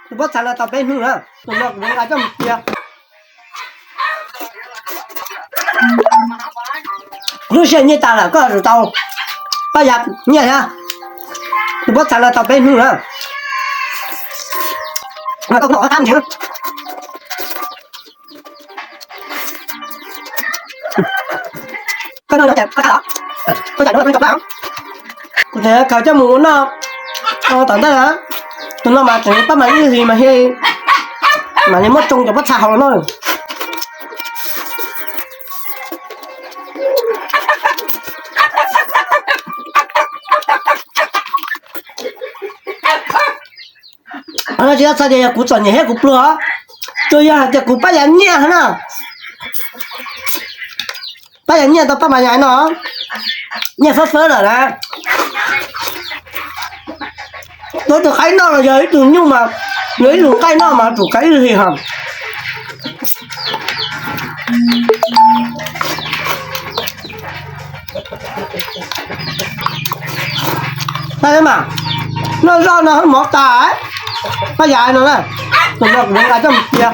Tus pob txha no tau peb hnub na, tus no kuv nqa coj mus cia. Kuv lub siab nyiaj tas lawm, koj yuav tsum tau pab yav nyiaj thiab. Tus pob txha no tau peb hnub na. Kuv tseem khaws coj mus ua noj tom ntej. Tus no mas tseem pab mas ib hlis mas thiaj mam li muab tsoo cov pob txha hauv los noj. Tsis txhob xav tias yog kuv txom nyem thiab kuv pluag, tsuas yog hais tias kuv pab yav nyiaj na. Pab yav nyiaj tau pab mas yav no nyiaj fab fab lawm na. Tus qaib noj los yog ib tug nyuj mas, yog ib tug nqaij noj mas tsum kav ib hlis hos. Mas noj zoj no mov tas, pab yav no na, tus no kuv nqa coj mus cia.